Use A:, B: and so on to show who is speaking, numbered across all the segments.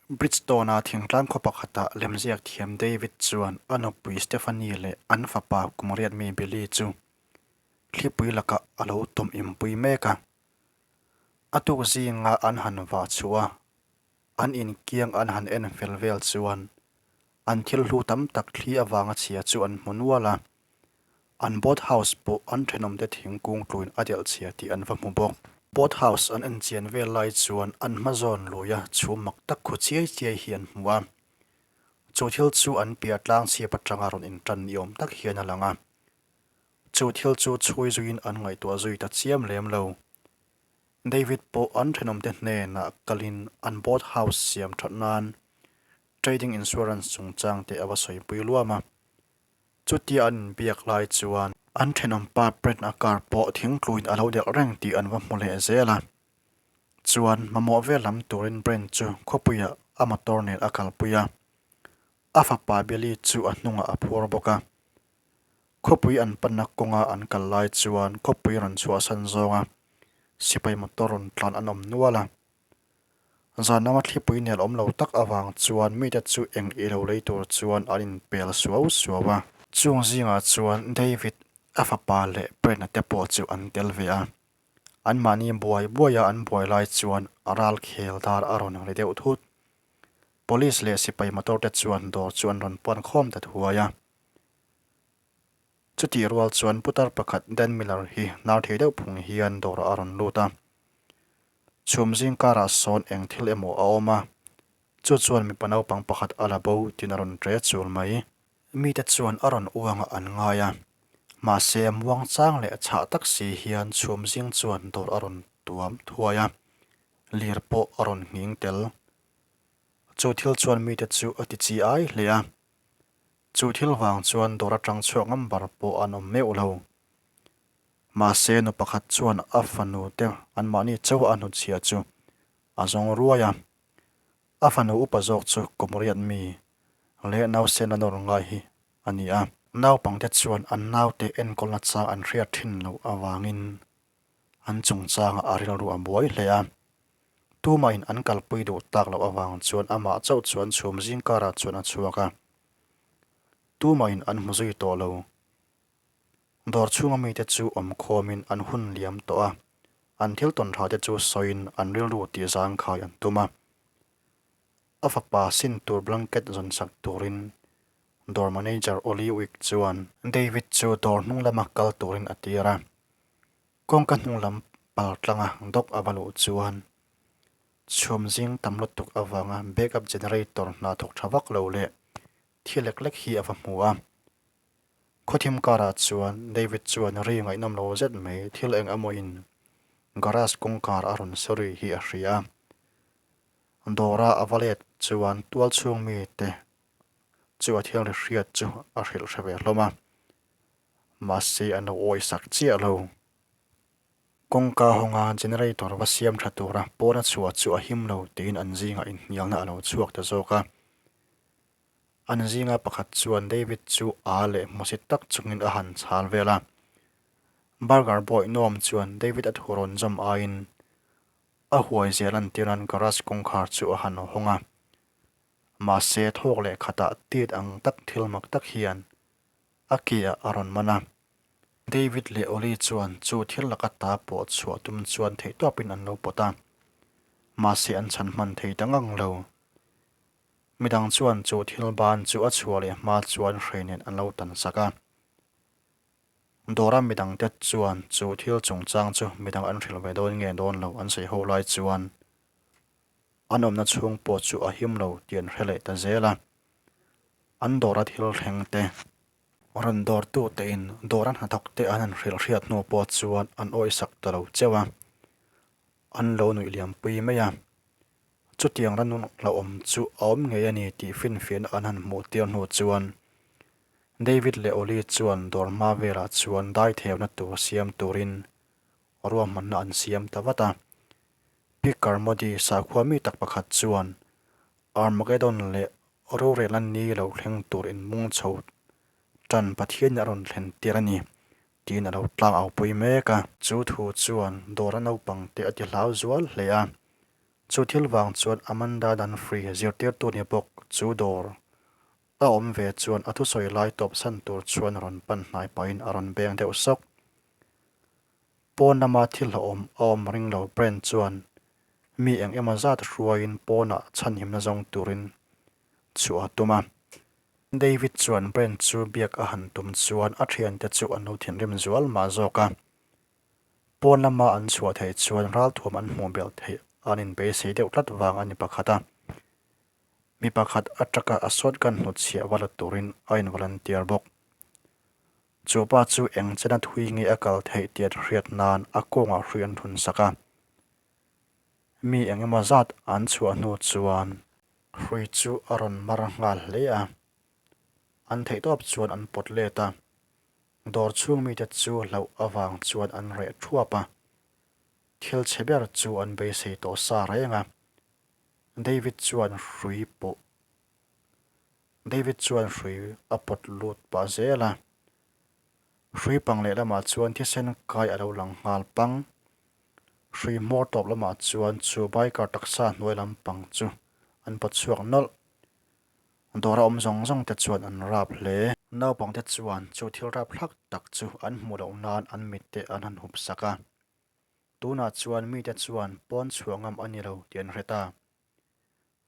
A: Bridgestone-a thingtlang khaw pakhata lemziak thiam David chuan a nupui Stephanie leh an fapa kum riat mi Billy chu thlipui lakah a lo tawm inpui mek a. A tuk zinga an han vah chhuah a, an inkiang an han en fel vel chuan an thil hlu tam tak thli avanga chhia chu an hmu nual a. An boat house pawh an thenawmte thingkung tluin a delh chhia tih an va hmu bawk. Boat house an en chian vel lai chuan an hma zawn luia chhum mak tak khu chiai chiai hi an hmu a. Chu thil chu an piah tlang chhiap atanga rawn intan ni awm tak hian a lang a. Chu thil chu chhui zuiin an ngaihtuah zui ta chiam lem lo. David pawh an thenawmte hnenah kalin an boat house siam that nan trading insurance chungchang te a va sawipui luam a. Chutia an inbiak lai chuan an thenawmpa Brent a car pawh thingtluin a lo delh reng tih an va hmu leh zel a. Chuan mamawh vel lam turin Brent chu khawpuiah a motor nen a kalpui a, a fapa Billy chu a hnungah a phur bawk a. Khawpui an panna kawnga an kal lai chuan khawpui rawn chhuahsan zawnga sipai motor rawn tlan an awm nual a. Zan lama thlipui nel awm lo tak avang chuan mite chu eng i lo lei tur chuan an inpel suau suau a. Chung zingah chuan David a fapa leh Brent-a te pawh chu an tel ve a. Anmahni buai buaia an buai lai chuan ral khel dar a rawn ri deuh thut. Police leh sipai motor te chuan dawr chu an rawn puan khawm ta thuai a. Chutih rual chuan putar pakhat Dan Miller hi hnar thei deuh phung hian dawrah a rawn lut a. Chhum zing karah sawn eng thil emaw a awm a, chu chuan mipa naupang pakhat a la bo tiin a rawn ṭe chul mai. Mite chuan a rawn uangah an ngai a, mahse muangchang leh chhah tak si hian chhum zing chuan dawr a rawn tuam thuai a, lir pawh a rawn nghing tel. Chu thil chuan mite chu a ti chi ai hle a. Chu thil vang chuan dawr atang chhuak ngam bar pawh an awm meuh lo. Mahse nu pakhat chuan a fanu te anmahni chauh a hnutchhia chu a zawng ruai a. A fanu upa zawk chu kum riat mi leh nausen a nawr ngai hi a ni a. Naupangte chuan an naute enkawlna chang an hriat thin loh avangin an chungchangah a rilru a buai hle a. Tumahin an kalpui duh tak loh avang chuan amah chauh chuan chhum zing karah chuan a chhuak a. Tumahin an hmu zui tawh lo. Dawr chhunga mite chu awm khawmin an hun liam tawh a, an thil tawn tha te chu sawiin an rilru tih zangkhai an tum a. A fapa sin tur blanket zawn sak turin dawr manager Ollie Wick chuan David chu dawr hnung lama kal turin a tir a. Kawngka hnung lam pal tlanga dawk a va luh chuan chhum zing tam lutuk avanga backup generator hna thawk tha vak lo leh thi lek lek hi a va hmu a. Khawthim karah chuan David chuan ri ngaihnawm lo zet mai thil eng emawin garage kawngkar a rawn sawi hi a hria a. Dawra a va let chuan tual chhung mite chu a thil ri hriat chu a hrilh hre ve hlawm a. Mahse an lo awi sak chiah lo. Kawngka hawnga generator va siam tha tura pawn a chhuah chu a him lo tiin an zingah inhnialna a lo chhuak ta zawk a. An zinga pakhat chuan David chu a leh hmusit tak chungin a han chhal vel a. Burger boy nuam chuan David a thu rawn zawm aiin a huai zel an tir an garage kawngkhar chu a han hawng a. Mahse thawk leh khatah tit ang tak thil mak tak hian A ke ah a rawn man a. David leh Ollie chuan chu thil laka ta pawh chhuah tum chuan theihtawpin an lo pawt a. Mahse an chhan hman thei ta ngang lo. Midang chuan chu thil ban chu a chhuah leh hma chuan hrei nen an lo tan sak a. Dawra midangte chuan chu thil chungchang chu midang an hrilh ve dawn nge dawn lo an sawi ho lai chuan an awmna chhung pawh chu a him lo tih an hre leh ta zel a. An dawra thil thleng te, rawn dawrtu tein dawra hnathawk te an han hrilh hriat hnu pawh chuan an awisak ta lo cheuh a, an lo nuih liam pui mai a. Chutiang ran hlauhawm chu a awm ngei a ni tih finfiahna an han hmuh tir hnu chuan David leh Ollie chuan dawr hma velah chuan dai theuna tur siam turin ruahmanna an siam ta vat a. Pi Carmody sakhua mi tak pakhat chuan Armageddon leh rorelna ni lo thleng tur inmung chho tan Pathianin a rawn thlen tir a ni tiin a lo tlang au pui mek a. Chu thu chuan dawra naupang te a ti hlau zual hle a. Chu thil vang chuan Amanda Dunfree zirtirtu ni bawk chu dawr a awm ve chuan a thusawi lai tawp san tur chuan rawn pan hnai pahin a rawn beng deuh sawk. Pawn lama thil hlauhawm a awm ring lo Brent chuan mi eng emaw zat hruaiin pawnah chhanhimna zawng turin chhuah a tum a. David chuan Brent chu biak a han tum chuan a thiante chu an lo thinrim zual mah zawk a. Pawn lama an chhuah theih chuan ralthuam an hmuh belh theih an inbeisei deuh tlat vang a ni pakhat a. Mi pakhat a truck-a a shotgun hnutchhiah va la turin a involunteer bawk. Chu pa chu eng chena thui nge a kal theih tih hriat nan a kawngah hrui an thun sak a. Mi eng emaw zat an chhuah hnu chuan hrui chu a rawn mar nghal hle a, an theihtawp chuan an pawt let a. Dawr chhung mite chu hlauh avang chuan an reh thuap a, thil chhe ber chu an beisei tawh sa reng a. David chuan hrui pawh David chuan hrui a pawt lut pah zel a, hrui pang lehlamah chuan thisen kai a lo lang nghal pang. Hrui hmawr tawp lamah chuan chu biker taksa hnuai lampang chu an pawt chhuak nawlh. Dawr a awm zawng zawng te chuan an rap hle. Naupang te chuan chu thil rap hlak tak chu an hmuh loh nan an mit te an han hup sak a. Tunah chuan mite chuan pawn chhuah ngam a ni lo tih an hre ta.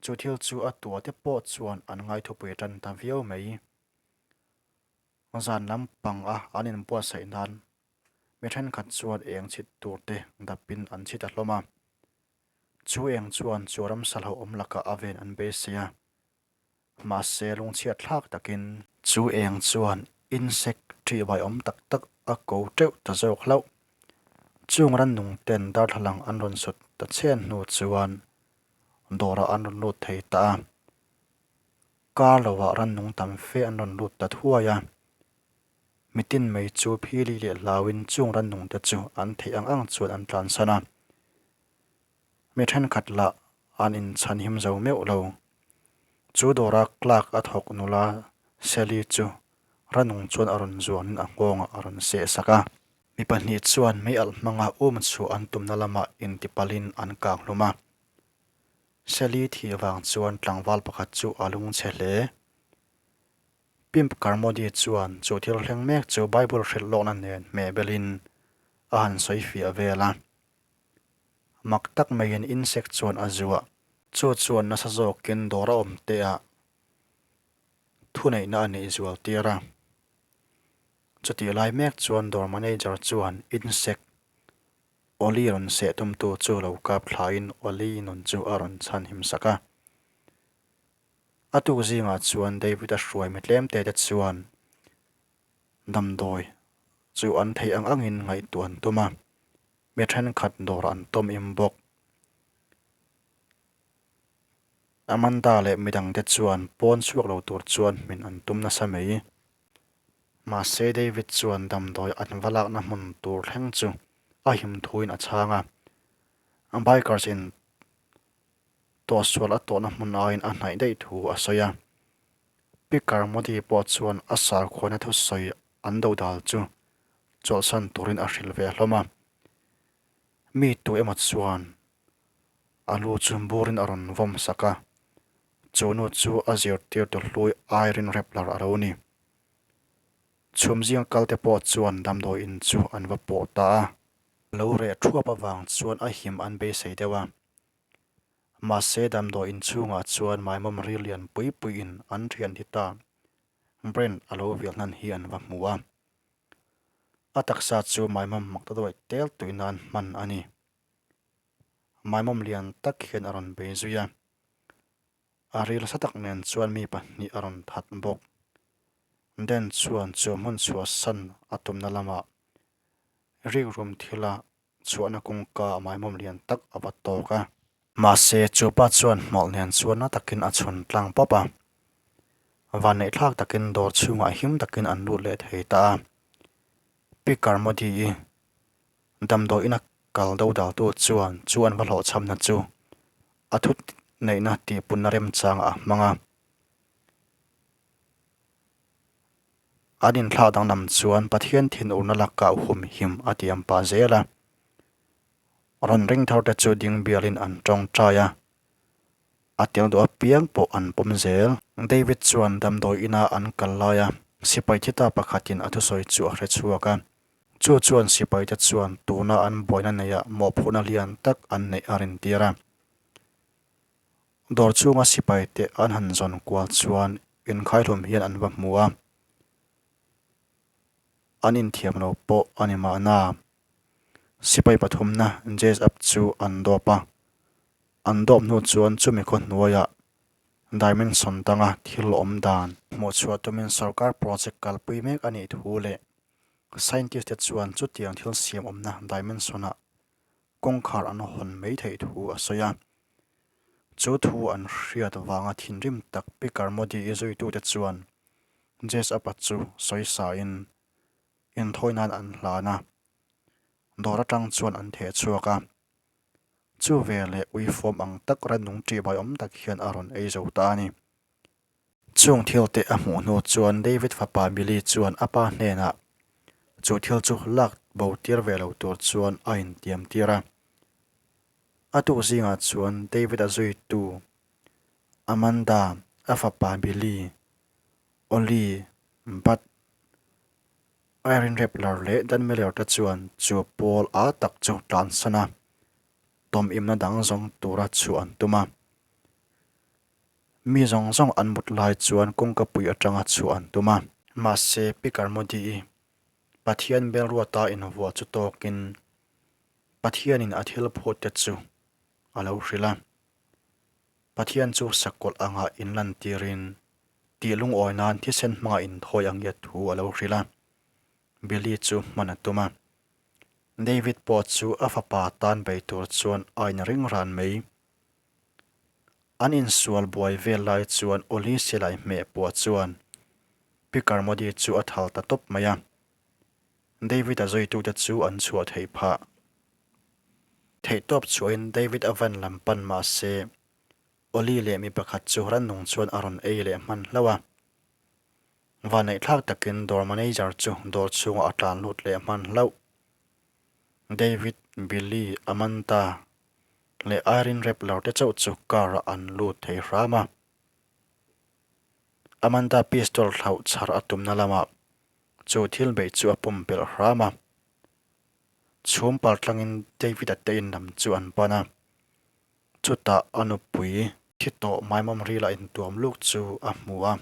A: Chu thil chu a tua te pawh chuan an ngaithupui tan ta viau mai. Zan lampang a an inbuatsaih nan mi thenkhat chuan eng chhit tur te dapin an chhi ta hlawm a. Chu eng chuan chu ramsa hlauhawm lakah a ven an beisei a. Mahse lungchhiat thlak takin. Chu eng chuan insect ṭihbai awm tak tak a ko teuh ta zawk hlauh. Chung rannung ten darthlalang an rawn sut ta chhen hnu chuan dawrah an rawn lut thei ta a. Kar lovah rannung tam fe an rawn lut ta thuai a. Mitin mai chu phili leh hlauin chung rannung te chu an theih ang ang chuan an tlansan a. Mi thenkhat lah an inchhanhim zo meuh lo. Chu dawra clerk a thawk nula Sally chu ranung chuan a rawn zuanin a nghawngah a rawn seh sak a. Mi pahnih chuan mei alh hmanga um chhuah an tumna lamah intipalhin an kang hlum a. Sally thih vang chuan tlangval pakhat chu a lungchhe hle. Pimp Carmody chuan chu thil thleng mek chu Bible hrilh lawkna nen hmehbelin a han sawi fiah vel a. Mak tak maiin insect chuan a zuah. Chu chuan nasa zawkin dawr a awm teh a, thuneihna a neih zual tir a. Chutih lai mek chuan dawr manager chuan insect Oli rawn seh tumtu chu lo kap thlain Oli nun chu a rawn chhan him sak a. A tuk zingah chuan David-a hruai mi tlemte te chuan damdawi chu an theih ang angin ngaihtuah an tum a. Mi thenkhat dawr an tawm im bawk. Amanda leh midangte chuan pawn chhuak lo tur chuan hmin an tum nasa mai. Mahse David chuan damdawi an va lakna hmun tur thleng chu a him thuin a chhang a. Bikers in tawhsual a tawhna hmun aiin a hnaih daih thu a sawi a. Picker Modi pawh chuan a sarkhuana thusawi an dodal chu chawlhsan turin a hrilh ve hlawm a. Mi tu emaw chuan a lu chu burin a rawn vawm sak a, chu nu chu a zirtirtu hlui Irene Repler a lo ni. Chhum zinga kalte pawh chuan damdawi in chu an va pawh ta a. A lo reh thuap avang chuan a him an beisei deuh a. Mahse damdawi in chhungah chuan maimawm ril lian pui puiin an thian hi ta Brent a lo vial hnan hi an va hmu a. A taksa chu maimawm mak ta duai tel tui nan hman a ni. Maimawm lian tak hian a rawn bei zui a. A ril sa tak nen chuan mi pahnih a rawn that bawk. Dan chuan chu hmun chhuahsan a tumna lamah rikrum thila chhuahna kawngka a maimawm lian tak a va tawk a. Mahse, chu pa chuan hmawlh nen chuan na takin a chhun tlang pawp a. Vanneih thlak takin dawr chhungah him takin an lut leh thei ta a. Pi Carmody-i damdawi ina kal dodaltu chuan chu an va hlawhchhamna chu a thut neihna tihpunna remchangah a hmang a. An inthlak danglam chuan Pathian thinurna lakah humhim a tiam pah zel a. Rawn ring thar te chu ding bialin an tawngtai a. A tel duh apiang pawh an pawm zel. David chuan damdawi ina an kal laia sipai thi ta pakhatin a thusawi chu a hre chhuak a. Chu chuan sipaite chuan tuna an buaina neiah mawhphurhna lian tak an neih a rintir a. Dawr chhunga sipaite an han zawn kual chuan inkhaihlum hian an va hmu a. An inthiam lo pawh a ni mahna. Sipai pathumna Jazz Up chu an dawp a. An dawp hnu chuan chumi khaw hnuaiah dimension danga thil awm dan hmuh chhuah tumin sorkar project kalpui mek a nih thu leh scientist te chuan chutiang thil siam awmna dimension-ah kawngkhar an hawn mai theih thu a sawi a. Chu thu an hriat vanga thinrim tak Pi Carmody-i zuitute chuan Jazz Up-a chu sawi sain inthawi nan an hlan a, dawr atang chuan an theh chhuak a. Chu veleh uifawm ang tak rannung ṭihbai awm tak hian a rawn ei zo ta a ni. Chung thil te a hmuh hnu chuan David fapa Billy chuan a pa hnenah chu thil chu lak bo tir ve lo tur chuan a intiam tir a. A tuk zingah chuan David a zuitu Amanda, a fapa Billy, Ollie, Bud, Irene Repler leh Dan Miller te chuan chu pawl a tak chu tlansan a, tawmimna dang zawng tura chhuah an tum a. Mi zawng zawng an mut lai chuan kawngka pui atanga chhuah an tum a. Mahse, Pi Carmody-i Pathian belruata invuah chu tawkin Pathianin a thil phut te chu a lo hrilh a. Pathian chu sakawlh anga inlantirin tih lungawi nan thisen hmanga inthawi ang ngiat thu a lo hrilh a. Billy chu hman a tum a. David pawh chu a fapa tan bei tur chuan a inring ran mai. An insual buai vel lai chuan Oli silai hmeh puah chuan Pi Carmody chu a thal ta tawp mai a. David-a zuitute chu an chhuah theih phah. Theihtawp chhuahin David a van lam pan mah se Oli leh mi pakhat chu rannung chuan a rawn ei leh hman hlauh a. Vanneihthlak takin dawr manager chu dawr chhungah a tlan lut leh hman hlauh. David, Billy, Amanda leh Irene Repler te chauh chu car ah an lut thei hram a. Amanda pistol thlauh chhar a tumna lamah chu thil beih chu a pumpelh hram a. Chhum par tlangin David-a te in lam chu an pan a. Chutah a nupui thi tawh maimawm rila intuam luk chu a hmu a.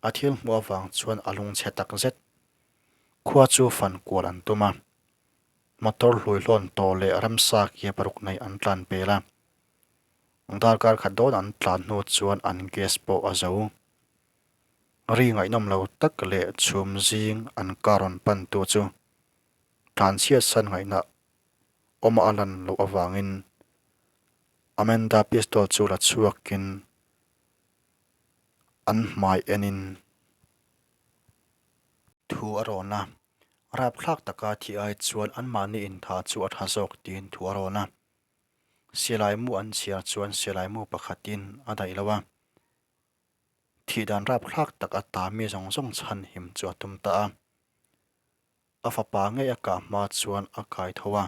A: A thil hmuh avang chuan a lungchhe tak zet. Khua chu fan kual an tum a, motor hluihlawn tawh leh ramsa kia paruk nei an tlan pel a. Darkar khat dawn an tlan hnu chuan an gas pawh a zo. Ri ngaihnawm lo tak leh chhum zing an car rawn pan tu chu tlan chhiat san ngaihna awm a lan loh avangin Amanda pistol chu la chhuakin an hmai enin Thu a rawn a, rapthlak taka thi ai chuan anmahni intha chu a tha zawk tiin thu a rawn a. Silai mu an chhiar chuan silai mu pakhatin a daih lo a. Thih dan rapthlak tak ata mi zawng zawng chhan him chu a tum ta a. A fapa ngei a kah hma chuan a kai tho a,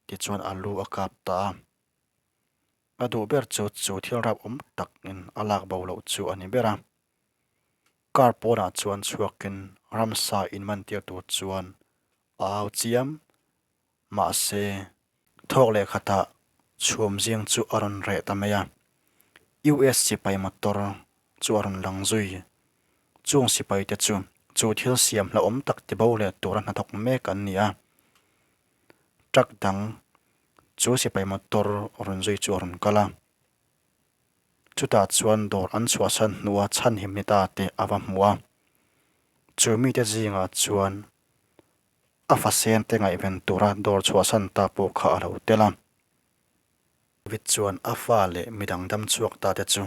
A: tichuan a lu a kap ta a. A duh ber chu chu thil rap awm takin a lak bo loh chu a ni ber a. Car pawnah chuan chhuakin ramsa inmantir tur chuan a au chiam. Mahse, thawk leh khatah chhum zing chu a rawn reh ta mai a. US sipai motor chu a rawn lang zui. Chung sipaite chu chu thil siam hlauhawm tak tibo leh tura hnathawk mek an ni a. Truck dang chu sipai motor rawn zui chu a rawn kal a. Chutah chuan dawr an chhuahsan hnua chhanhim ni ta teh a va hmu a. Chu mite zingah chuan a fasen te ngaihven tura dawr chhuahsan ta pawh kha a lo tel a. David chuan a fa leh midang dam chhuak ta te chu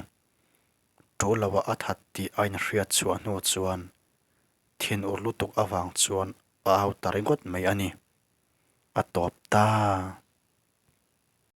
A: tul loah a that tih a inhriat chhuah hnu chuan thinur lutuk avang chuan a au ta ringawt mai a ni. A tawp ta.